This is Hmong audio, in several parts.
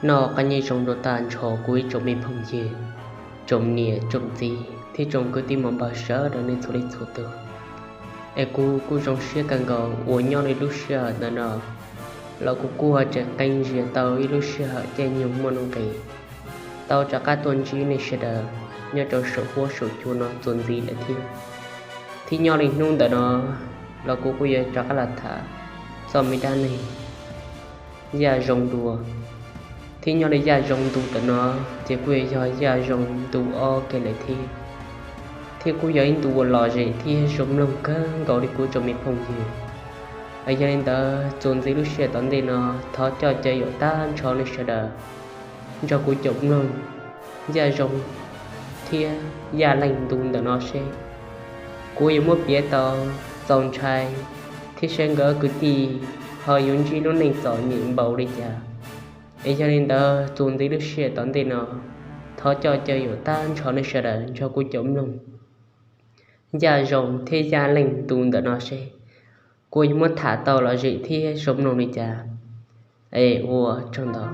Noj qab nyob zoo rau tag nrho kuv ib tsoom me phooj ywg, tsoom niam tsoom txiv thiab tsoom kwv tij muam npawg sawv daws nej txhua leej txhua tus. Es kuv kuj zoo siab kawg nkaus uas nyob li lub sij hawm ntawm no los kuv kuj ho tseem qee zias tau ib lub sij hawm caij nyoog muaj nuj nqis tau rov qab tuaj ntsib nej sawv daws nyob rau saum huab saum cua no txuas ntxiv lawm thiab. Thiab nyob li hnub ntawm no los kuv kuj yuav rov qab los tham txoj me dab neeg Yaj Zoo dua. Thiab nyob li Yaj Zoo ntu ntawm no ces kuj yuav yog Yaj Zoo ntu ob kiag lawm thiab. Thiab kuj yog ib ntu uas lom zem thiab zoo mloog kawg nkaus li kuv tsoom me phooj ywg. Yog li ntawd txuas ntxiv lub sij hawm tom ntej no thov coj caw yaum tag nrho nej sawv daws nrog kuv caum mloog Yaj Zoo thiab Yaj Leej ntu ntawm no seb kuv yuav muab piav tau txaus ntshai thiab seb nkawd kwv tij ho yuav ntsib lub neej txom nyem npaum li cas. Es yog li ntawd txuas ntxiv lub sij hawm tom ntej no thov coj caw yaum tag nrho nej sawv daws nrog kuv caum mloog Yaj Zoo thiab Yaj Leej ntu ntawm no seb kuv yuav muab tham tau lom zem thiab zoo mloog li cas. Es ua tsaug ntau.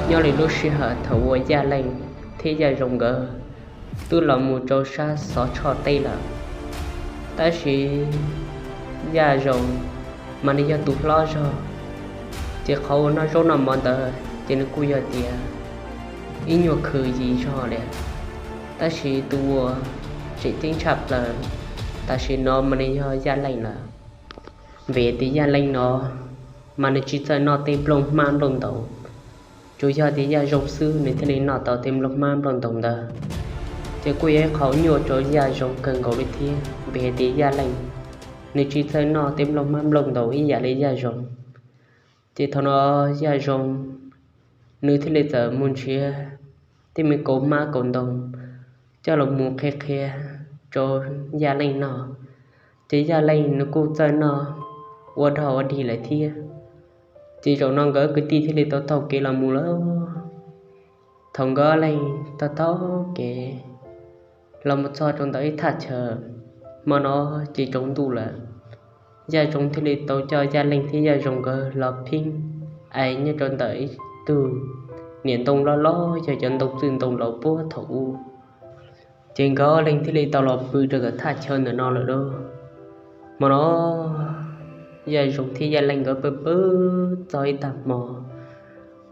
Nyob li lub sij hawm thaum uas Yaj Leej thiab Yaj Zoo nkawd twb los mus rau sab Xov Tshoj teb lawm, tab sis Yaj Zoo mas nws yog tus hlob zog, ces qhov uas noj zaub noj mov ntawd ces nws kuj yog tias ib nyuag khwv yim zog li. Tab sis tus uas tseem ceeb tshaj plaws tam sim no mas nws yog Yaj Leej lawm. Vim tias Yaj Leej no mas nws tsis txawj noj tej nplooj hmab nplooj ntoos, tsuas yog tias Yaj Zoo xwb nws thiaj li noj tau tej nplooj hmab nplooj ntoos ntawd. Ces kuj yog ib qho nyuaj rau Yaj Zoo kawg nkaus li thiab, vim hais tias Yaj Leej nws tsis txawj noj tej nplooj hmab nplooj ntoos ib yam li Yaj Zoo. Ces thaum no Yaj Zoo nws thiaj li txawm mus nrhiav tej me kaus hmab kaus ntoos coj los mus qhia qhia rau Yaj Leej noj. Ces Yaj Leej nws kuj txawj noj ua dog ua dig lawm thiab. Ces zaum no nkawd kwv tij thiaj li tau taug kev los mus lawm. Thaum nkawd leej taug taug kev los mus txog rau ntawm ib thaj chaw, hmo no ces tsaus ntuj lawm. Yaj Zoo thiaj li tau coj Yaj Leej thiab Yaj Zoo nkawd los pheeb ais nyob rau ntawm ib tug niam ntoo loj loj, yog cov ntoo txwj ntoo laus puag thaum ub. Ces nkawd leej thiaj li tau los pw rau ntawm thaj chaw ntawm no lawm lauj. Hmo no Yaj Zoo thiab Yaj Leej nkawd pw pw txog ib tag hmo,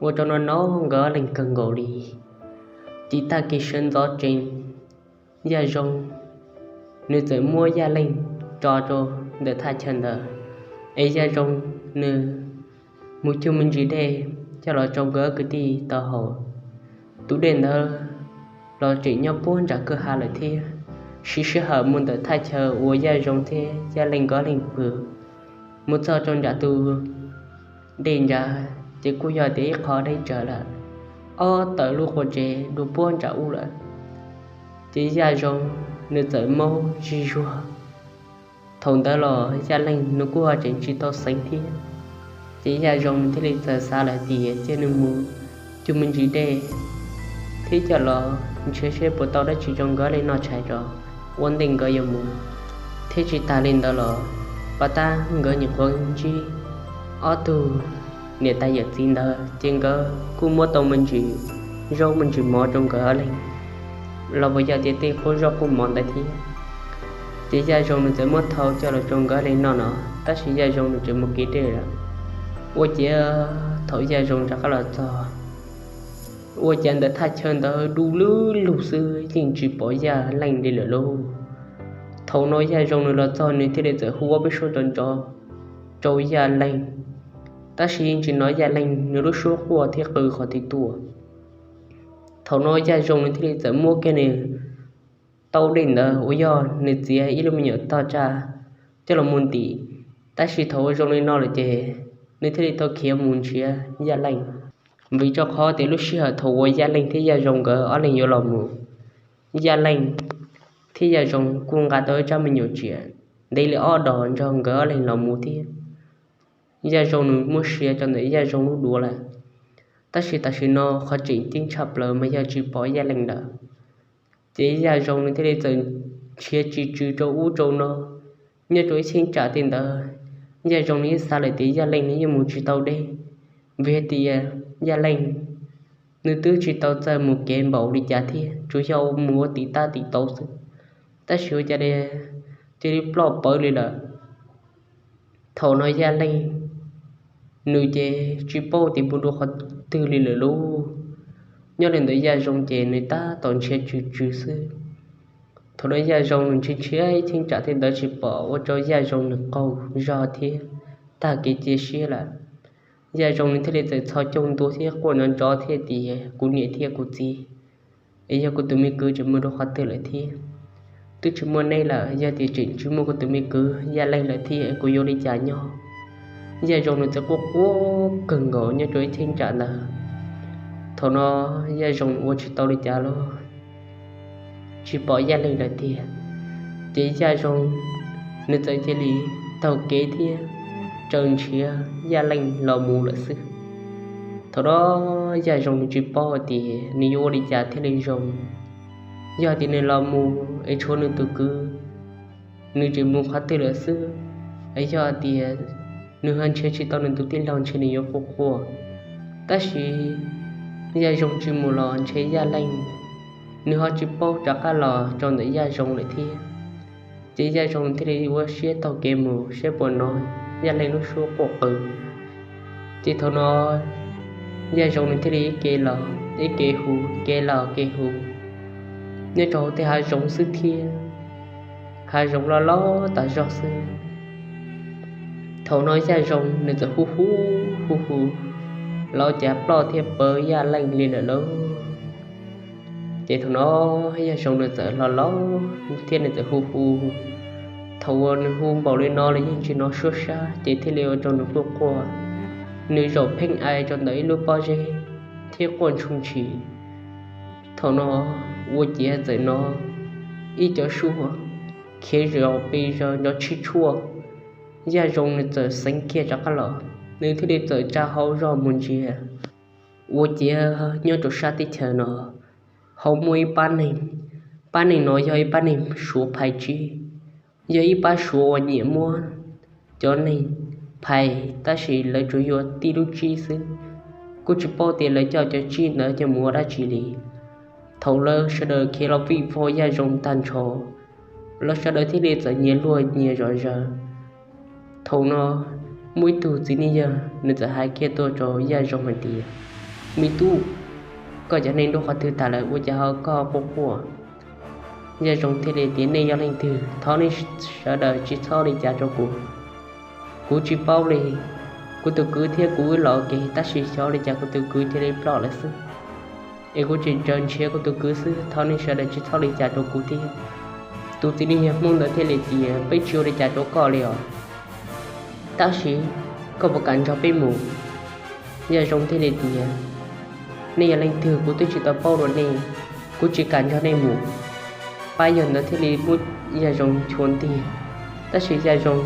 ua rau no no nkawd leej kawg nkaus li. Ces tag kis sawv ntxov tsees, Yaj Zoo nws txawm muab Yaj Leej tso rau ntawm thaj chaw ntawd, es Yaj Zoo nws mus cug me ntsis dej coj los rau nkawd kwv tij tau haus. Tus dej ntawd los tseem nyob puag nram kwj ha lawm thiab. Siv sij hawm mus ntawm thaj chaw uas Yaj Zoo thiab Yaj Leej nkawd leej pw, mus txog rau nram tus dej ntawd ces kuj yog tias ib qho deb tsawv lawm, ob tawm lub qua tsev dua puag nram ub lawm. Ces Yaj Zoo nws txawm maub zig zuag. Thaum ntawd los Yaj Leej nws kuj ho tseem tsis tau xeev thiab. Ces Yaj Zoo nws thiaj li txawm xav lawm tias cia nws mus cug me ntsis dej thiab coj los nrhiav seb puas tau dab tsi rau nkawd leej noj tshais tso, ua ntej nkawd yuav mus. Thiab tsis tas li ntawd los pab tab nkawd nyuam qhuav ntsib ob tug niam tais yawm txiv ntawd, ces nkawd kuj muab tau me ntsis zaub me ntsis mov rau nkawd leej, los puas yog tias tej qub zaub qub mov ntawd thiab. Ces Yaj Zoo nws txawm muab thau coj los rau nkawd leej noj no, tab sis Yaj Zoo nws tseem mus kev dej lawm. Ua ciav thaum Yaj Zoo rov qab los txog, ua cas ntawm thaj chaw ntawd du lug lug xwb yeej tsis pom Yaj Leej li lawm lauj. Thaum no Yaj Zoo nws los txog nws thiaj li txawm hu ua peb suab nrov nrov rau Yaj Leej, tab sis yeej tsis hnov Yaj Leej nws lub suab quaj thiab qw qhov twg tuaj. Thaum no Yaj Zoo nws thiaj li txawm muab kiag nws taub dej ntawd uas yog nws txiav ib lub me nyuam toj tsaj coj los mus ntim, tab sis thaum ua zoo li no lawm ces nws thiaj li tau khiav mus nrhiav Yaj Leej, vim rau qhov tias lub sij hawm thaum uas Yaj Leej thiab Yaj Zoo nkawd ob leeg yuav los mus, Yaj Leej thiab Yaj Zoo kuj nqa tau ib tsab me nyuam tsiam ntev li ob dos nrog nkawd ob leeg los mus thiab. Yaj Zoo nws muab sia rau ntawm Yaj Zoo lub duav lawm, tab sis tam sim no qhov tseem ceeb tshaj plaws mas yog tsis pom Yaj Leej lawm. Ces Yaj Zoo nws thiaj li txawm nrhiav tsw tsw rau ub rau no. Nyob rau ib cheeb tsam tej ntawd, Yaj Zoo nws yeej xav lawm tias Yaj Leej nws yeej mus tsis tau deb, vim tias Yaj Leej nws twb tsis tau txawj mus kev npaum li cas thiab, tsuas yog mus ua tim tab tim tau xwb. Tab sis ua cas cia li ploj pawv li lawm. Thaum no Yaj Leej nws ces tsis paub tias mus dua qhov twg li lawm lauj. Nyob li ntawd Yaj Zoo ces nws tab tom nrhiav tsw tsw xwb. Thaum no Yaj Zoo nws nrhiav nrhiav ib cheeb tsam tej ntawd tsis pom, ua rau Yaj Zoo nws qaug zog thiab tag kev cia siab lawm. Yaj Zoo nws thiaj li txawm txhos caug ntua thiab quaj nrov nrov thiab tias, kuv niam thiab kuv txiv, es yog kuv tus me kwv tseem mus dua qhov twg lawm thiab? Twb tsis muaj neb lawm, yog tias tseem tsis muaj kuv tus me kwv Yaj Leej lawm thiab kuv yuav ua li cas nyob? Yaj Zoo nws txawm quaj quaj kawg nkaus nyob rau ib cheeb tsam ntawd. Thaum no Yaj Zoo nws ua tsis tau li cas los tsis pom Yaj Leej lawm tiag, ces Yaj Zoo nws txawm cia li taug kev thiab raws nrhiav Yaj Leej los mus lawm xwb. Thaum no Yaj Zoo nws tsis paub tias nws yuav ua li cas thiaj li zoo. Yog tias nws los mus es tshuav nws tus kwv, nws tseem mus qhov twg lawm xwb, es yog tias nws ho nrhiav tsis tau nws tus tij laug ntshe nws yuav quaj quaj. Tab sis Yaj Zoo tsis mus los ntshe Yaj Leej nws ho tsis paub rov qab los rau ntawm Yaj Zoo lawm thiab. Ces Yaj Zoo thiaj li ua siab taug kev mus saib puas hnov Yaj Leej lub suab quaj qw. Ces thaum no Yaj Zoo nws thiaj li ib ke los ib ke hu, ke los ke hu, nyob rau hauv tej hav zoov xwb thiab, hav zoov loj loj tas zog xwb. Thaum no Yaj Zoo nws txawm hu hu hu hu los cas ploj thiab pawv Yaj Leej li lawm lauj. Ces thaum no Yaj Zoo nws txawm los los thiab nws txawm hu hu. Thaum uas nws hu npaum li no los yeej tsis hnov suab sab, ces thiaj li ua rau nws quaj quaj. Nws zaum pheej ai rau ntawm ib lub pob zeb thiab quaj ntshoo ntshis. Thaum no ua ciav txawm hnov ib cov suab khiav zom pes zom nrov tshij tshuaj. Yaj Zoo nws txawm xeev kiag rov qab los, nws thiaj li txawm tsa hau zog mus ntsia. Ua ciav nyob rau sab teb chaws no ho muaj ib pab neeg, pab neeg no yog ib pab neeg Suav phais tsib, yog ib pab Suav uas nyiam muab cov neeg phais, tab sis lawv tsuas yuav tib lub tsib xwb, kuj tsis paub tias lawv coj cov tsib ntawd coj mus ua dab tsi li. Thaum lawv sawv daws khiav los vij vo Yaj Zoo tag nrho, lawv sawv daws thiaj li txawm nyias luag nyias zom zaws. Thaum no muaj ib tug txiv neej yawg nws txawm hais kiag tuaj rau Yaj Zoo hais tias, me tub, koj cov neeg dua qhov twg tas lawm ua cas ho koj quaj quaj? Yaj Zoo thiaj li tias, nej yog leej twg? Thov nej sawv daws tsis txhob li cas rau kuv. Kuv tsis paub li, kuv tus kwv thiab kuv wb los ua ke tab sis xyov li cas kuv tus kwv cia li ploj lawm xwb, es kuv tseem raws nrhiav kuv tus kwv xwb, thov nej sawv daws tsis txhob li cas rau kuv thiab. Tus txiv neej yawg Hmoob ntawd thiaj li tias, peb tsis ua li cas rau koj li os, tab sis koj puas kam nrog peb mus? Yaj Zoo thiaj li tias, nej yog leej twg kuv twb tsis tau paub dua nej, kuv tsis kam nrog nej mus. Pab yawg ntawd thiaj li muab Yaj Zoo chua ntiag, tab sis Yaj Zoo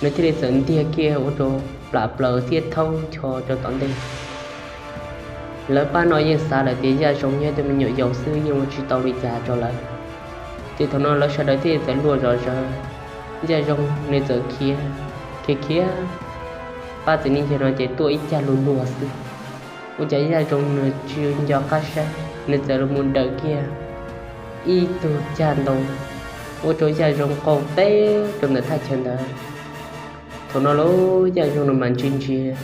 nws thiaj li txawm ntiag kiag ua rau plam plaws thiab thaub ncho rau tom ntej. Lawv pab no yeej xav lawm tias Yaj Zoo yog tus me nyuam yaus xwb yeej ua tsis tau li cas rau lawv. Ces thaum no lawv sawv daws thiaj li txawm luag zom zaws, Yaj Zoo nws txawm khiav, khiav khiav pab txiv neej yawg no ces tuaj ib cag lug luag xwb. Ua cas Yaj Zoo nws tsis nco qab saib, nws txawm los mus dawm kiag ib tug cag ntoo, ua rau Yaj Zoo qaug teb rau ntawm thaj chaw ntawd. Thaum no lauj Yaj Zoo nws mam ntsia ntsia,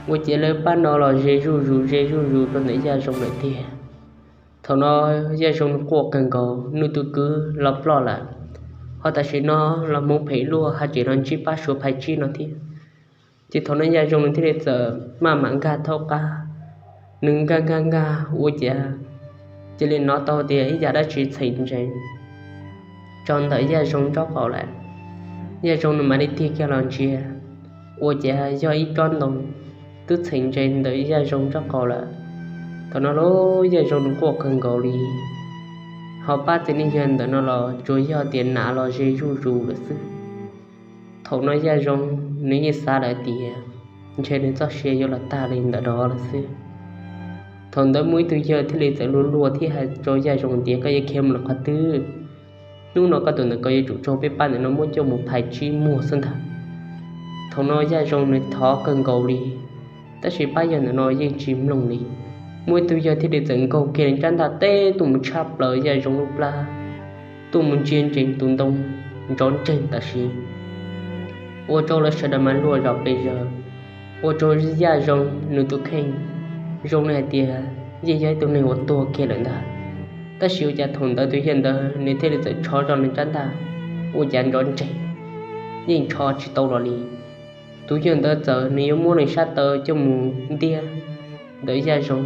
ua ciav lawv pab no los ze zuj zus ze zuj zus rau ntawm Yaj Zoo lawm tiag. Thaum no Yaj Zoo nws quaj kawg nkaus, nws tus kwv los ploj lawm, ho tam sim no los hmoov phem luaj haj tseem los ntsib pab Suav phais tsib no thiab. Ces thaum no Yaj Zoo nws thiaj li txawm maj mam nkag thaub qab, nws nkag nkag nkag ua ciav cia li hnov tau tias ib yam dab tsi txheem ntsees rau ntawm Yaj Zoo nraub qaum lawm. Yaj Zoo nws mam li tig kiag los ntsia, ua ciav yog ib tsob ntoo twb txheem ntsees ntawm Yaj Zoo nraub qaum lawm. Thaum no lauj Yaj Zoo nws quaj kawg nkaus li, Ho pab txiv neej yawg ntawm no los tsuas yog tias hnav los ze zuj zus lawm xwb. Thaum no Yaj Zoo nws yeej xav lawm tias ntshe nws txoj sia yuav los tag li ntawm no lawm xwb. Thaum ntawd muaj ib tug yawg thiaj li txawm luag luag thiab hais rau Yaj Zoo tias, Koj yuav khiav mus rau qhov twg? Hnub no koj tus ntawm ko yuav tsum raug peb pab ntawm no muab coj mus phais tsib muag xwb ntag. Thaum no Yaj Zoo nws thov kawg nkaus li, tab sis pab yawg ntawm no yeej tsis mloog li. Muaj ib tug yawg thiaj li txawm nkaug kiag nws rab ntaj teb tuaj mus tshab plaws Yaj Zoo lub plab, tuaj mus ntsia ntsees tus ntoo ntsov ntseg tam sim, ua rau lawv sawv daws mas luag zom pes zaws, ua rau Yaj Zoo nws tus kheej zoo li hais tias yeej yog ib tug neeg uas tuag kiag lawm ntag. Tab sis ua cas thaum ntawd tus yawg ntawd nws thiaj li txawm rho zog nws rab ntaj, ua cas ntsov ntseg, yeej rho tsis tau los li. Tus yawg ntawd txawm nws yuav muab nws sab taw coj mus ntiab ntawm Yaj Zoo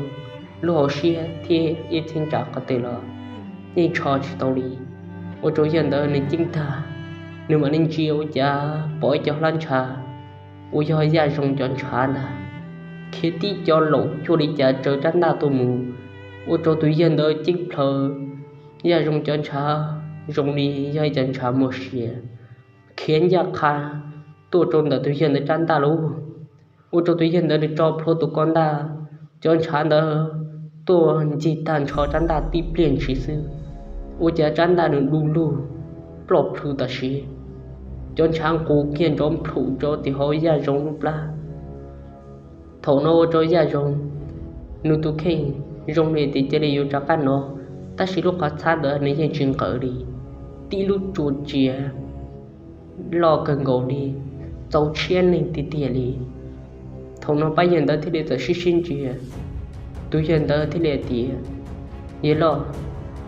lub hauv siab thiab ib txhib ntsa qhov twg los yeej rho tsis tau li. Ua rau yawg ntawd nws ceeb tag, nws mam li ntsia ua cas pom ib co hlab ntshav uas yog Yaj Zoo cov ntshav ntag, khiav tib co laum cuag li cas raws rab ntaj tuaj mus. Ua rau tus yawg ntawd ceeb plhaws, Yaj Zoo cov ntshav zoo li yog ib co ntshav muaj sia, khiav ncaj qha tuaj rau ntawm tus yawg ntawd rab ntaj lauj. Ua rau tus yawg ntawd nws tso plhuav tus ko ntaj, cov ntshav ntawd tuaj ncig tag nrho rab ntaj tib pliag ntshis xwb, ua cas rab ntaj nws du lug ploj plhws tam sim, cov ntshav nqus kiag nrov nplhum rau tim hauv Yaj Zoo lub plab. Thaum no ua rau Yaj Zoo nws tus kheej zoo li tias cia li yuav rov qab no, tab sis lub qhov txhab ntawd nws yeej tsis nqawm li, tib lub tsua tsiav loj kawg nkaus li, txaus tshiab neeg tiag tiag li. Thaum no pab yawg ntawd thiaj li txawm sib sib ntsia, tus yawg ntawd thiaj li hais tias, Yawg loj,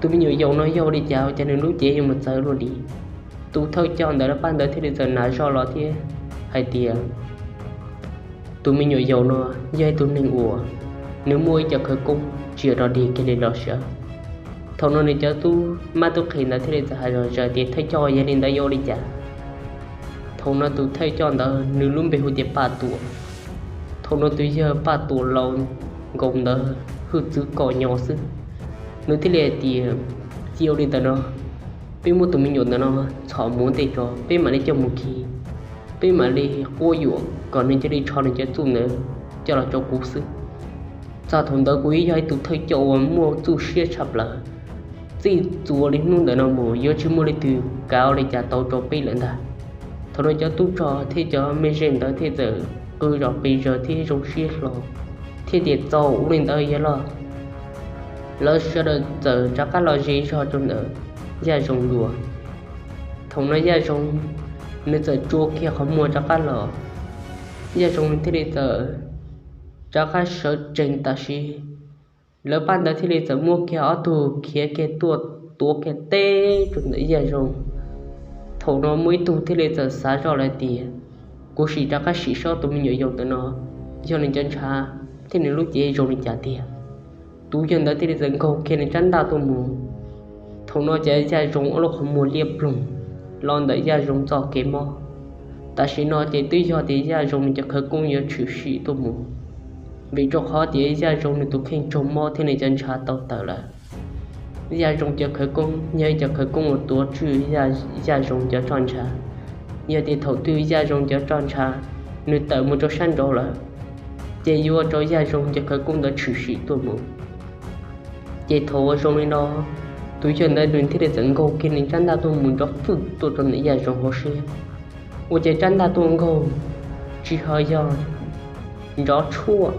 tus me nyuam yaus no yog ua li cas ua cas nws lub cev yuav mus txawv luaj li? Tus thawj coj ntawd lawv pab ntawd thiaj li txawm hnav zog los thiab hais tias, Tus me nyuam yaus no yog ib tug neeg uas nws muaj ib co khawv koob tsis yog dog dig kiag li los sawv. Thaum no nws cov tub mab tub qhe ntawd thiaj li txawm hais zog zaws tias, Thawj coj, yog li ntawd yuav ua li cas? Thaum no tus thawj coj ntawd nws lub npe hu tias Paj Tuam. Thaum no tus yawg Paj Tuam laus nkaus ntawd hwj txwv kom nyo xwb, nws thiaj li hais tias, Cia ua li ntawd no, peb muab tus me nyuam ntawm no txhom mus ua ntej tso, peb mam li coj mus khi, peb mam li quab yuam kom nws cia li rho nws cov txuj ntawd coj los rau kuv xwb. Txog thaum ntawd kuv yog ib tug thawj coj uas muaj txuj siab tshaj plaws, txij txuas li hnub ntawm no mus yuav tsis muaj leej twg kav ua li cas tau rau peb lawm ntag. Thaum no cov tub rog thiab cov mej zeej ntawd thiaj txawm qw zom pes zaws thiab zoo siab hlo, thiab tias, Txaus ua li ntawd yawg loj. Lawv sawv daws txawm rov qab los ze zog rau ntawm Yaj Zoo dua. Thaum no Yaj Zoo nws txawm tsuav kiag qhov muag rov qab los, Yaj Zoo nws thiaj li txawm rov qab sawv tsees tam sim, lawv pab ntawd thiaj li txawm muab kiag ob tug khiav kiag tuaj tuav kiag teb rau ntawm Yaj Zoo. Thaum no muaj ib tug thiaj li txawm xav zoj lawm tias, Kuv sim rov qab sim saib tus me nyuam yaus ntawm no yog nws cov ntshav thiab nws lub cev zoo li cas tiag. Tus yawg ntawd thiaj li txawm nkaug kiag nws rab ntaj tuaj mus. Thaum no ces Yaj Zoo ob lub qhov muag liab ploog los ntawm Yaj Zoo txoj kev mob. Tam sim no ces twb yog tias Yaj Zoo nws cov khawv koob yuav tshwm sim tuaj mus, vim rau qhov tias Yaj Zoo nws tus kheej raug mob thiab nws cov ntshav tau tawm lawm. Yaj Zoo cov khawv koob yog ib cov khawv koob uas tuav tswj Yaj Zoo cov roj ntsha. Yog tias thaum twg Yaj Zoo cov roj ntsha nws tawm mus rau sab nraud lawm, ces yuav ua rau Yaj Zoo cov khawv koob ntawd tshwm sim tuaj mus. Ces thaum uas zoo li no, tus yawg ntawd nws thiaj li txawm nkaug kiag nws rab ntaj tuaj mus nrov fwj tuaj rau ntawm Yaj Zoo hauv siab. Ua cas rab ntaj tuaj nkaug tsis ho yog nrov tshuaj,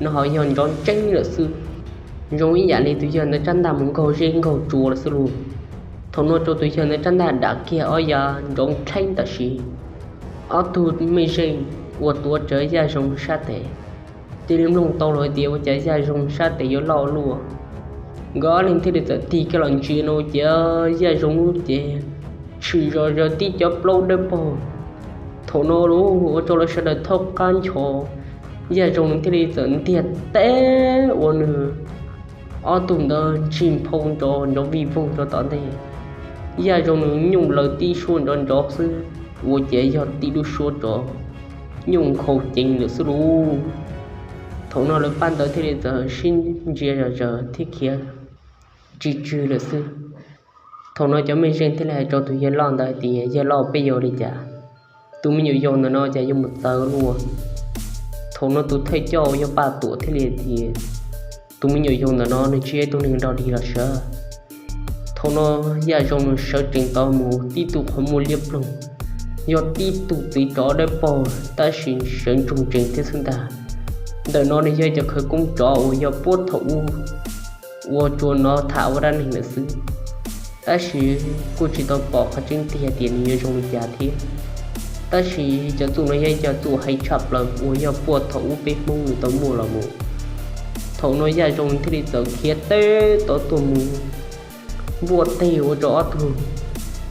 no ho yog nrov ntseeb lawm xwb. Zoo ib yam li tus yawg ntawd rab ntaj mus nkaug zeb nkaug tsua lawm xwb lauj. Thaum no rau tus yawg ntawd rab ntaj dam kiag ob yav nrov nrheeb tam sim, ob tug mej zeej uas tuav rawv Yaj Zoo sab tes cia li mloog tau los hais tias ua cas Yaj Zoo sab tes yuav loj luaj. Nkawd ob leeg thiaj li txawm tig kiag los ntsia no ua ciav Yaj Zoo lub cev tshwm zom zaws tib cov plaub dawb paug. Thaum no ua rau lawv sawv daws thaub qab ncho, Yaj Zoo thiaj li txawm ntiag teb ua nws ob tug ntawd ntsig nphau nrov nrov vij voog rau tom ntej. Yaj Zoo nws nyooj laws tib suab nrov nrov xwb, ua ciav yog tib lub suab rov nyooj nkhaus ceev lawm xwb lauj. Thaum no lawv pab ntawd thiaj li txawm sib ntsia zom zaws thiab khiav tsis tswg lawm xwb. Thaum no cov mej zeej thiaj li hais rau tus yawg loj ntawd hais tias, Yawg loj, peb yuav ua li cas? Tus me nyuam yaus ntawm no cas yuav mus txawv luaj? Thaum no tus thawj coj uas yog Paj Tuam thiaj li tias, Tus me nyuam yaus ntawm no nws tsis yog ib tug neeg nrog dig los sav. Thaum no Yaj Zoo nws sawv tsees tau mus tib tug qhov muag liab ploog, yog tib tug txiv tsov dawb paug tab sis sawv ntsoog tsees thiab xwb ntag. Ntawm no nws yog cov khawv koob tsov uas yog puag thaum ub uas tsuas hnov tham ua dab neeg lawm xwb. Tab sis kuj tsis tau pom qhov tseeb tiag tias nws yuav zoo li cas thiab. Tab sis cov txuj no yog cov txuj heev tshaj plaws uas yog puag thaum ub peb Hmoob nws tau muaj los mus. Thaum no Yaj Zoo thiaj li txawm khiav teb tau tuaj mus npuaj teg ua rau ob tug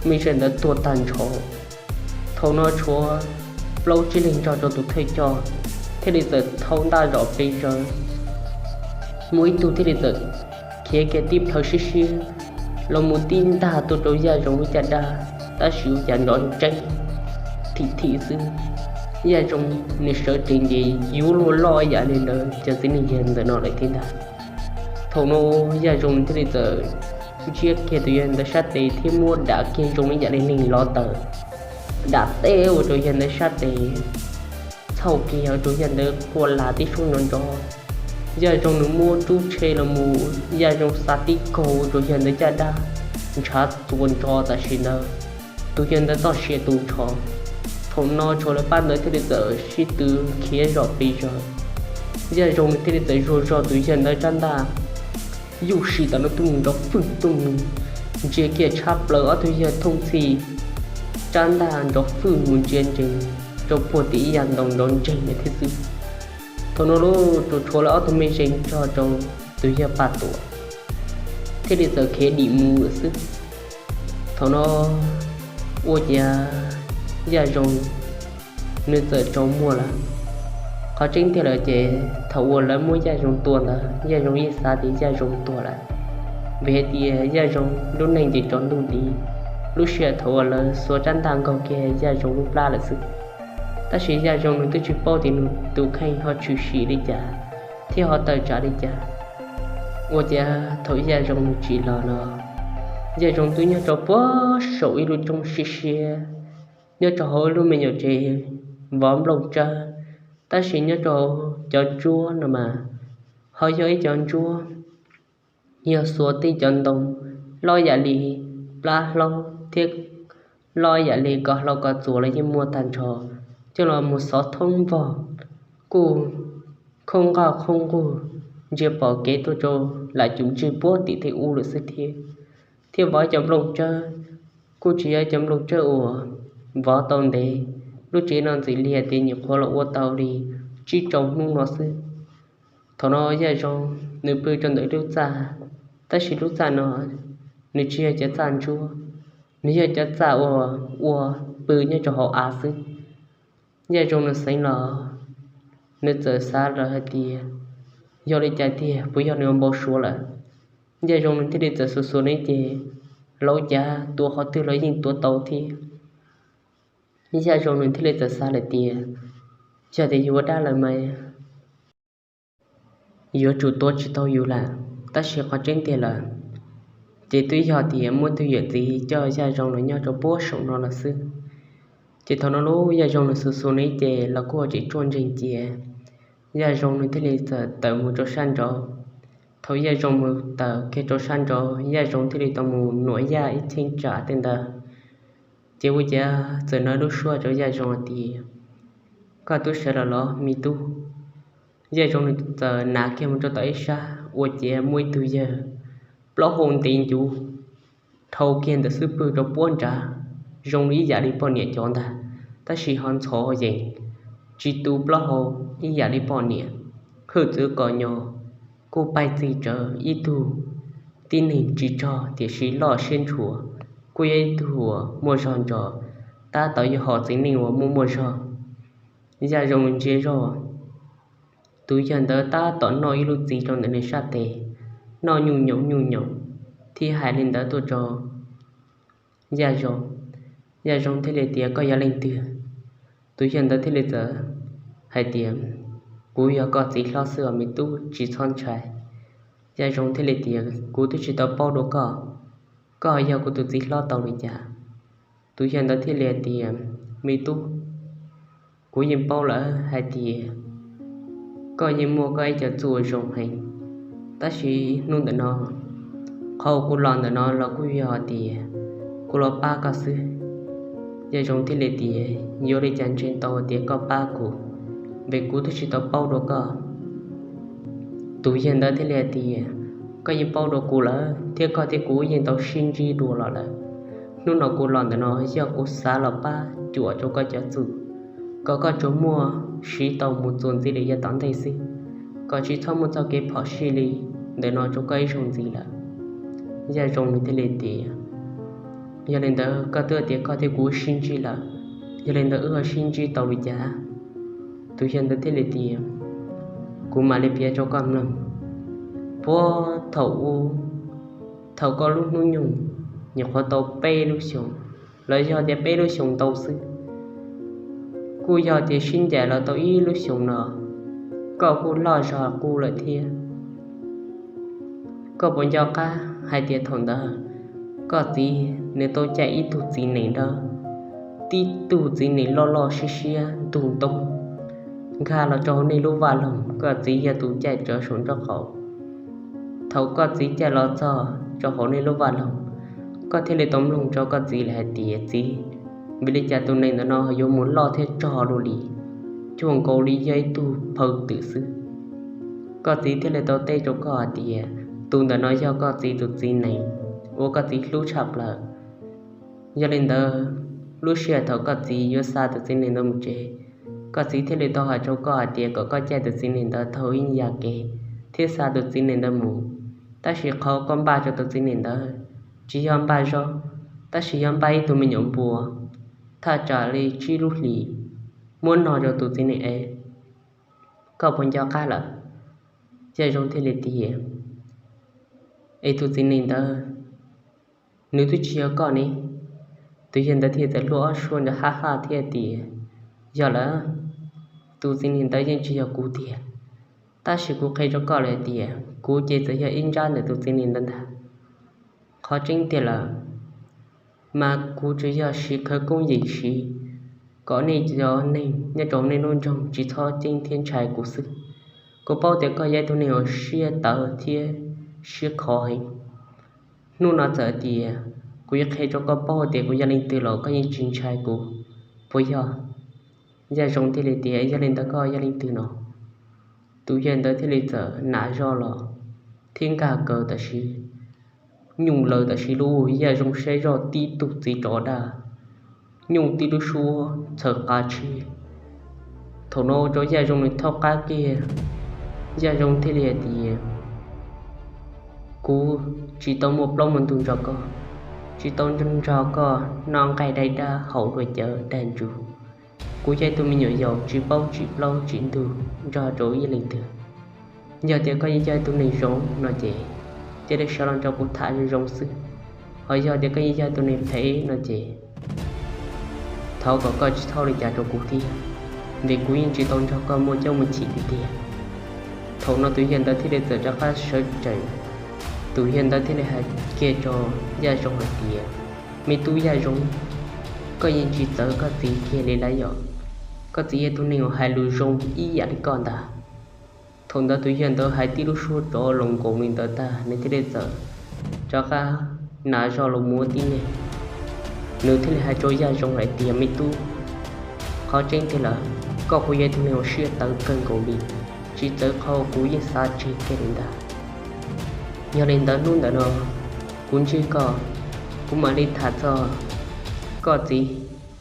mej zeej ntawd tuag tag nrho. Thaum no tshuav plaub tsib leeg nrog rau tus thawj coj thiaj li txawm thau ntaj zom pes zaws. Muaj ib tug thiaj li txawm khiav kiag tib plhaw siab siab los mus tib ntaj tuaj rau Yaj Zoo lub caj dab, tab sis ua cas nrov ntseeb thim thim xwb. Yaj Zoo nws sawv tsees ces yuav luag loj ib yam li lawv cov txiv neej yawg ntawm no lawm thiab ntag. Thaum no Yaj Zoo nws thiaj li txawm ntsiab kiag tus yawg ntawd sab tes thiab muab dam kiag zoo ib yam li neeg lov taws, dam teb ua rau yawg ntawd sab tes txhauj kiag ua rau yawg ntawd quaj las tib suab nrov nrov. Yaj Zoo nws muab rub tshe los mus, Yaj Zoo xa tib kaug ua rau yawg ntawd caj dab ntshav txuas nrho tam sim ntawd, tus yawg ntawd txoj sia tu nrho. Thaum no tshuav lawv pab ntawd thiaj li txawm sib tw khiav zom pes zaws. Yaj Zoo nws thiaj li txawm zuag zog tus yawg ntawd rab ntaj, yuj sim tam no tuaj mus nrov fwj tuaj mus ntsia kiag tshab plaws ob tug yawg thooj txhij, rab ntaj nrov fwj mus ntsia ntsees rau puag tim ib yav ntoo nrov ntseg ntawd thiab xwb. Thaum no lub tsuas tshuav lawv ob tug mej zeej nrog rau tus yawg Paj Tuam thiaj li txawm khiav dim mus lawm xwb. Thaum no ua ciav Yaj Zoo nws txawm tsaus muag lawm. Qhov tseeb tiag lawm ces thaum uas lawv muab Yaj Zoo tua ntawd Yaj Zoo yeej xav tias Yaj Zoo tuag lawm, vim hais tias Yaj Zoo lub neej ces tsaus ntuj nti, lub sij hawm thaum uas lawv xuas rab ntaj nkaug kiag Yaj Zoo lub plab lawm xwb. Tab sis Yaj Zoo nws twb tsis paub tias nws tus kheej ho tshwm sim li cas thiab ho tawm tsam li cas. Ua ciav thaum Yaj Zoo nws tsim los no, Yaj Zoo twb nyob rau puag saum ib lub roob siab siab, nyob rau hauv ib lub me nyuam tsev vov nplooj tsawb, tab sis nyob rau cov ntsuab no mas ho yog ib cov ntsuab yog xuas tej cov ntoo loj yam li plab hlaub thiab loj yam li ko hlau ko txuas los yeej muaj tag nrho, coj los mus xov thoob vog kuj khoob nqaj khoob nqug ntsia pom kev tuaj rau lam cum ntswg puag tim tej ub lawm xwb thiab. Thiab vov cov nplooj tsawb kuj tsis yog cov nplooj tsawb uas vov tau ntev, lub tsev no ntxim li hais tias nyuam qhuav los ua tau li tsib rau hnub no xwb. Thaum no Yaj Zoo nws pw rau ntawm lub txaj, tab sis lub txaj no nws tsis yog cov txaj ntsuab, nws yog cov txaj uas ua pw nyob rau hauv av xwb. Yaj Zoo nws xeev los, nws txawm xav lawm hais tias, yog li cas tiag, puas yog nws ua npau suav lawm? Yaj Zoo nws thiaj li txawm xuas xuas nws ces lauv cav tua qhov twg los yeej tua tau thiab. Yaj Zoo nws thiaj li txawm xav lawm tias, yog tias yus ua dab lawm mas yuav tsum tua tsis tau yus lawm. Tab sis qhov tseeb tiag lawm ces twb yog tias muaj ib tug yawm txiv coj Yaj Zoo los nyob rau puag saum no lawm xwb. Ces thaum no lub Yaj Zoo nws xuas xuas nws ces los kuj tseem tsuaj ntseeg cia. Yaj Zoo nws thiaj li txawm tawm mus rau sab nraud. Thaum Yaj Zoo mus tawm kiag rau sab nraud, Yaj Zoo thiaj li tau mus nuam Yaj ib cheeb tsam tej ntawd. Ces ua ciav txawm hnov lub suab rau Yaj Zoo hais tias, koj twb sawv los los me tub? Yaj Zoo nws txawm hnav kiag mus rau tom ib sab ua ciav muaj ib tug yawg plaub hau ntev ncuv dhau kiag ntawm xub pwg rau puag nrad, zoo li ib yam li poj niam cov ntag, tab sis ho ntxhov yees, tsis tu plaub hau ib yam li poj niam, hwj txwv kom nyo, kuj paib txij rawv ib tug tib neeg tsis tsog tiam sis loj siab ntshua, kuj yog ib tug uas muaj zog ntso, tab tom yog hom txiv neej uas muaj muaj zog. Yaj Zoo ntsia zoj, tus yawg ntawd tab tom noj ib lub txiv rau ntawm nws sab tes, noj nyuj nyoos nyuj nyoos, thiab hais li ntawd tuaj rau Yaj Zoo. Yaj Zoo thiaj li tias, koj yog leej twg? Tus yawg ntawd thiaj li txawm hais tias, kuv yog koj txiv hlob xwb os me tub, tsis txhob ntshai. Yaj Zoo thiaj li tias, kuv twb tsis tau paub dua koj, koj yog kuv tus txiv hlob tau li cas? Tus yawg ntawd thiaj li hais tias, me tub, kuv yeej paub lawm hais tias koj yeej muaj koj ib co txuj zoo heev, tab sis hnub ntawm no qhov kuv los ntawm no los kuj yog tias kuv los pab koj xwb. Yaj Zoo thiaj li tias, yuav li cas ntshe tau tias koj pab kuv, vim kuv twb tsis tau paub dua koj. Tus yawg ntawd thiaj li hais tias, koj yeej paub dua kuv lawm thiab, koj thiab kuv yeej tau sib ntsib dua los lawm. Hnub no kuv los ntawm no yog kuv xav los pab cuam rau koj cov txuj, kom koj tsuas muaj siv tau mus txuas ntxiv li yav tom ntej xwb, kom tsis txhob muaj txoj kev phom sij li ntawm no rau koj ib zaug ntxiv lawm. Yaj Zoo nws thiaj li tias, yog li ntawd koj twb tias koj thiab kuv sib ntsib lawm, yog li ntawd wb ho sib ntsib tau li cas? Tus yawg ntawd thiaj li tias, kuv mam li piav rau koj mloog. Puag thaum ub, thaum koj lub hnub nyoog nyuam qhuav tau peb lub xyoos, los yog tias peb lub xyoos ntau xwb, kuj yog tias sib ncaim los tau ib lub xyoos no, koj kuj loj zog qub lawm thiab. Koj puas nco qab hais tias thaum ntawd koj txiv nws tau caij ib tug txiv nees dawb, tib tug txiv nees loj loj siab siab ntug ntoo, nkag los rau hauv nej lub vaj loog, koj txiv yog tus caij tsawv saum nraub qaum. Thaum koj txiv caij los txog rau hauv nej lub vaj loog, koj thiaj li tau mloog rau koj txiv lawm hais tias, txiv, vim li cas tus nees ntawm no yuav mus loj thiab rog dua li, cuag nkaus li yog ib tug phaw twm xwb. Koj txiv thiaj li tau teb rau koj hais tias, tus ntawm no yog koj txiv tus txiv nees uas koj txiv hlub tshaj plaws. Yog li ntawd, lub sij hawm thaum koj txiv yuav xa tus txiv nees ntawd mus tsev, koj txiv thiaj li tau hais rau koj hais tias kom koj caij tus txiv nees ntawd taug ib yam kev thiab xa tus txiv nees ntawd mus. Tab sis qhov koj npaj rau tus txiv nees ntawd tsis yog npaj zaub, tab sis yog npaj ib tug me nyuam npua thaj tsam li tsib lub hlis muab no rau tus txiv nees es. Koj puas nco qab lawm? Yaj Zoo thiaj li tias, es tus txiv nees ntawd nws twb tsis yog koj ne? Tus yawg ntawd thiaj txawm luag ob suab ntawd hab haj thiab tias, yog lawm, tus txiv nees ntawd yeej tsis yog kuv tiag, tab sis kuv qhia rau koj lawm tias kuv ces txawm yog ib nrab ntawm tus txiv nees ntawd ntag. Qhov tseeb tiag lawm, mas kuv tsuas yog siv khawv koob yeem siv kom nej cov neeg nyob rau nej lub nroog tsis txhob ceeb thiab ntshai kuv xwb. Kuv paub tias koj yog ib tug neeg uas siab tawv thiab siab khov heev. Hnub no txawm tias kuv yuav qhia rau koj paub tias kuv yog leej twg los koj yeej tsis ntshai kuv, puas yog? Yaj Zoo thiaj li tias, yog li ntawd koj yog leej twg no? Tus yawg ntawd thiaj li txawm hnav zog los thiab nkag kaw tam sim, nyooj laws tam sim lub, Yaj Zoo saib zoj tib tug txiv tsov daj, nyooj tib lub suab txhaws qab tshib. Thaum no ua rau Yaj Zoo nws thaub qab kiag, Yaj Zoo thiaj li hais tias, kuv tsis tau muaj plaub muaj ntug nrog koj, tsis tau nrog koj noj nqaij dai dab haus dua cawv dag ntsuj. Kuv yog ib tug me nyuam yaus tsis paub tsim plaub tsim ntug nrog rau ib leej twg. Yog tias koj yeej yog ib tug neeg zoo no ces cia li sawv los nrog kuv tham zoo zoo xwb, ho yog tias koj yeej yog ib tug neeg phem no ces thov kom koj tsis txhob li cas rau kuv thiab, vim kuv yeej tsis tau nrog koj muaj coob muaj chim li tiag. Thaum no tus yawg ntawd thiaj li txawm rov qab sawv tsees, tus yawg ntawd thiaj li hais kiag rau Yaj Zoo hais tias, me tub Yaj Zoo, koj yeej tsis txawv koj txiv kiag li lawm yom? Koj txiv yog tus neeg uas hais lus zoo ib yam li koj ntag. Thaum ntawd tus yawg ntawd hais tib lub suab tsov los nkaus li ntawd tag, nws thiaj li txawm rov qab hnav zog los mus ua tib neeg. Nws thiaj li hais rau Yaj Zoo hais tias, me tub, qhov tseeb tiag lawm, koj kuj yog ib tug neeg uas siab tawv kawg nkaus li, tsis txawv qhov kuv yeej xav tseg kiag li ntag. Yog li ntawd hnub ntawm no kuv ntsib koj, kuv mam li tham txog koj txiv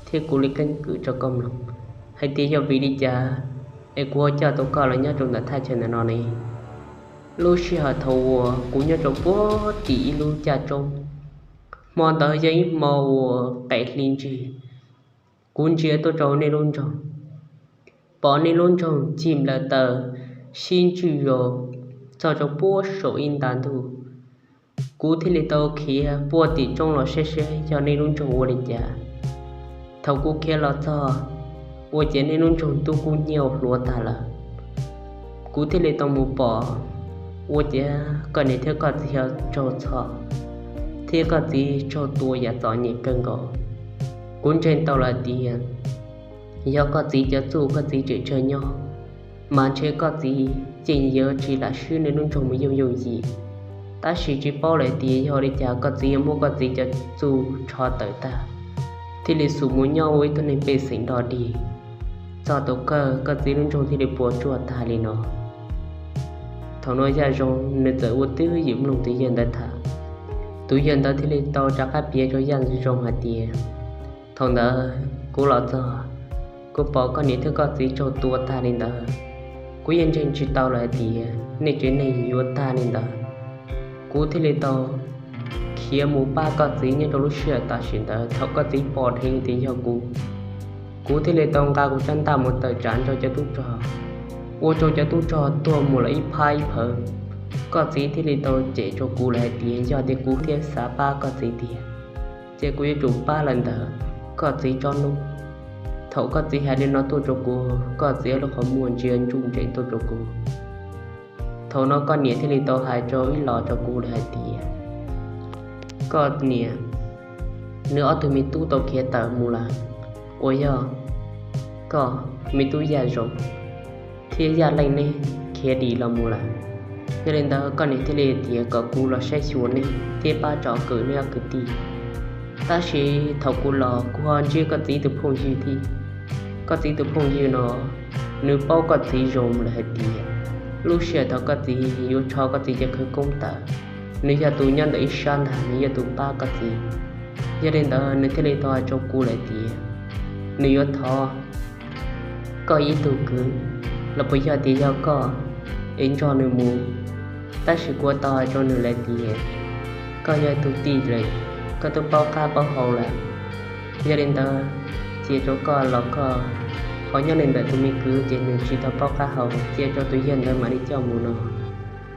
thiab kuv li keeb kwm rau koj mloog hais tias yog vim li cas es kuv ho coj tau koj los nyob rau ntawm thaj chaw ntawm no ne. Lub sij hawm thaum uas kuv nyob rau puag tim ib lub caj roob, hmo ntawd yog ib hmo uas qes hli ntsig, kuv ntsia tuaj rau nej lub nroog, pom nej lub nroog cig nplaws taws sib ntswj zos txog rau puag saum ib nta ntuj. Kuv thiaj li tau khiav puag tim roob los saib seb yog nej lub nroog ua li cas. Thaum kuv khiav los txog, ua ciav nej lub nroog ntuj kuj nyiaj hluav tag lawm. Kuv thiaj li tau mus pom, ua ciav koj niam thiab koj txiv yog raug txhom, thiab koj txiv raug tua yam txom nyem kawg nkaus. Kuv ntseeg tau lawm tias yog koj txiv cov txuj koj txiv tseem tsawg nyob, mas ntshe koj txiv yeej yuav tsis lam swb nws lub nroog mus yooj yooj yim. Tab sis tsis paub lawm tias yog li cas koj txiv yuav muab koj txiv cov txuj tsho tawm tag, thiaj li xub mus nyob ua ib tug neeg pej xeem dog dig, txog tus kawg koj txiv lub nroog thiaj li puas tsuaj tag li no. Thaum no Yaj Zoo nws txawm ua twj ywm mloog tus yawg ntawd tham. Tus yawg ntawd thiaj li tau rov qab piav rau Yaj Zoo hais tias, thaum ntawd kuv los txog, kuv pom koj niam thiab koj txiv raug tua tag li ntawd, kuv yeej ntseeg tsis tau lawm hais tias nej tsev neeg yuav tag li ntawd. Kuv thiaj li tau khiav mus pab koj txiv nyob rau lub sij hawm tam sim ntawd. Thaum koj txiv pom dheev tias yog kuv, kuv thiaj li tau nqa kuv tsab ntaj mus tawm tsam nrog cov tub rog, ua rau cov tub rog tuag mus lawm ib phab ib phawv. Koj txiv thiaj li tau cem rau kuv lawm hais tias yog tias kuv thiaj xav pab koj txiv tiag, ces kuv yuav tsum pab lawm ntawm koj txiv tsob hnub. Thaum koj txiv hais li no tuaj rau kuv, koj txiv lub qhov muag ntsia ntsuj nrees tuaj rau kuv. Thaum no koj niam thiaj li tau hais rau ib los rau kuv lawm hais tias, koj niam, nws ob tug me tub tau khiav tawm mus lawm, uas yog koj me tub Yaj Zoo thiab Yaj Leej neb khiav dim los mus lawm. Yog li ntawd koj niam thiaj li tias kom kuv los saib xyuas neb thiab pab tsom kwm neb ob kwv tij. Tab sis thaum kuv los kuv ho ntsib koj txiv tus phooj ywg thiab. Koj txiv tus phooj ywg no, nws paub koj txiv zoo lawm hais tias lub sij hawm thaum koj txiv yuav rho koj txiv cov khawv koob tawm, nws yog tus nyob ntawm ib sab ntag, nws yog tus pab koj txiv. Yog li ntawd nws thiaj li tau hais rau kuv lawm tias nws yuav thov koj ib tug kwv los puas yog tias yog koj es nrog nws mus. Tab sis kuv tau hais rau nws lawm tias koj yog tus tij lawm, koj twb paub qab paub hau lawm. Yog li ntawd cia rau koj los koj ho nyob li ntawm tus me kwv ces nws tsis tau paub qab hau, cia rau tus yawg ntawd mam li coj mus no.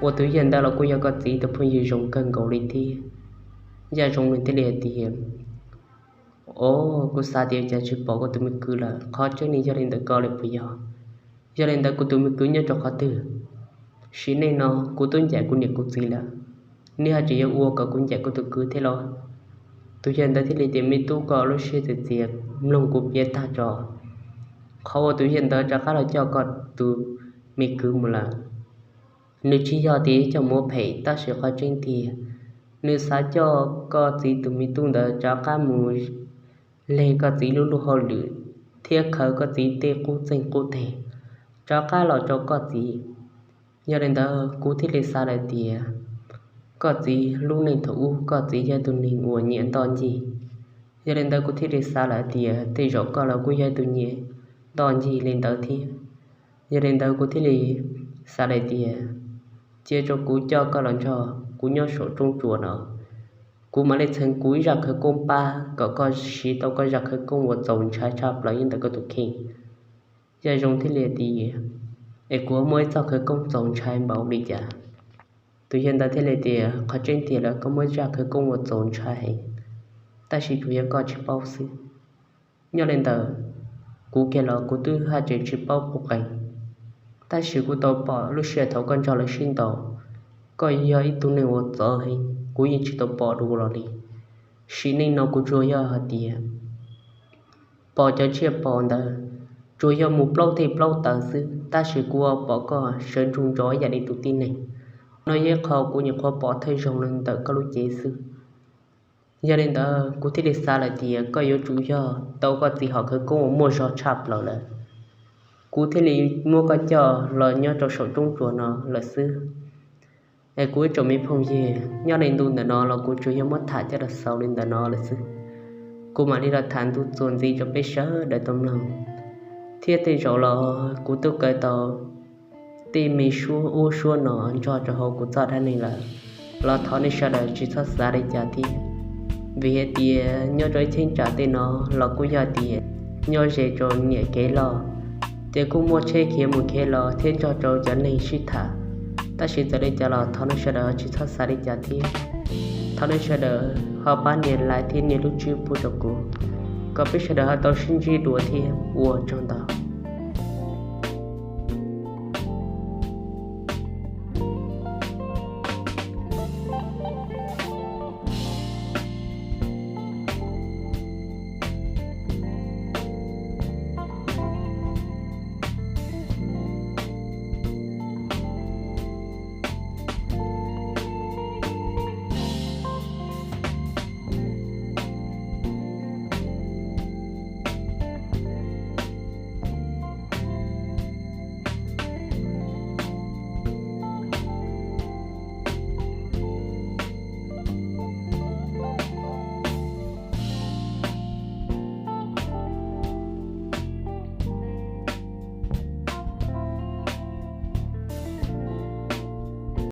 Uas tus yawg ntawd los kuj yog koj txiv tus phooj ywg zoo kawg nkaus li thiab. Yaj Zoo nws thiaj li hais tias, o, kuv xav tias cas tsis pom kuv tus me kwv lawm, qhov tseeb li yog li ntawm koj li puas yog? Yog li ntawd kuv tus me kwv nyob rau qhov twg? Sim neej no kuv twb ncaim kuv niam kuv txiv lawm, nej ho tseem yuav ua kom kuv ncaim kuv tus kwv thiab los? Tus yawg ntawd thiaj li tias, me tub, koj lub siab txias txias mloog kuv piav tag tso. Qhov uas tus yawg ntawd rov qab los coj koj tus me kwv mus lawm, nws tsis yog tias coj mus ua phem, tab sis qhov tseeb tiag nws xav coj koj txiv tus me tub ntawd rov qab mus leg koj txiv lub luag hauj lwm thiab khaws koj txiv tej qub txeeg qub teg rov qab los rau koj txiv. Yog li ntawd kuv thiaj li xav lawm tias koj txiv lub neej thaum ub koj txiv yog tus neeg uas nyiam ntoj ncig. Yog li ntawd kuv thiaj li xav lawm tias tej zaum koj los kuj yog tus nyiam ntoj ncig li ntawd thiab. Yog li ntawd kuv thiaj li xav lawm tias cia rau kuv coj koj los nrog kuv nyob saum roob tsuas no, kuv mam li txheev kuv ib zaj khawv koob pab kom koj siv tau koj zaj khawv koob uas txaus ntshai tshaj plaws nyob ntawm koj tus kheej. Yaj Zoo thiaj li tias, es kuv muaj ib txoj khawv koob txaus ntshai npaum li cas? Tus yawg ntawd thiaj li tias, qhov tseeb tiag lawm koj muaj ib zaj khawv koob uas txaus ntshai heev, tab sis tsuas yog koj tsis paub xwb. Nyob li ntawd, kuv kiag los kuv twb haj tseem tsis paub qub qees, tab sis kuv tau pom lub sij hawm thaum koj nrog lawv sib ntaus, koj yog ib tug neeg uas txawv heev, kuv yeej tsis tau pom dua los li. Sim neej no kuv tsuas yog hais tias pom cov tsiaj pom ntawd tsuas yog mus plaub teg plaub taw xwb, tab sis kuv pom koj sawv ntsug ntsos ib yam li tus tib neeg. Qhov no yog ib qho kuv nyuam qhuav pom thawj zaug ntawm koj lub cev xwb. Yog li ntawd kuv thiaj li xav lawm tias koj yuav tsum yog tau koj txiv hom khawv koob uas muaj zog tshaj plaws lawm, kuv thiaj li muab koj coj los nyob rau saum roob tsuas no lawm xwb. Es kuv ib tsoom me phooj ywg, nyob li ntu ntawm no los kuv tsuas yog muab tham coj los xaus li ntawm no lawm xwb. Kuv mam li los tham ntu txuas ntxiv rau peb sawv daws tau mloog, thiab tej zaum los kuv twb kaw tau tej me suab ub suab no nrog rau hauv kuv txoj dab neeg lawm, los thov nej sawv daws tsis txhob xav li cas thiab. Vim hais tias nyob rau ib cheeb tsam tej no los kuj yog tias nyob ze rau niam kev loj, ces kuj muaj tsheb khiav mus khiav los thiab nrog rau cov neeg sib tham. Tab sis txawm li cas los thov nej sawv daws tsis txhob xav li cas thiab. Thov nej sawv daws ho pab nias like thiab nias lub tswb pub rau kuv, kom peb sawv daws ho tau sib ntsib dua thiab. Ua tsaug ntau.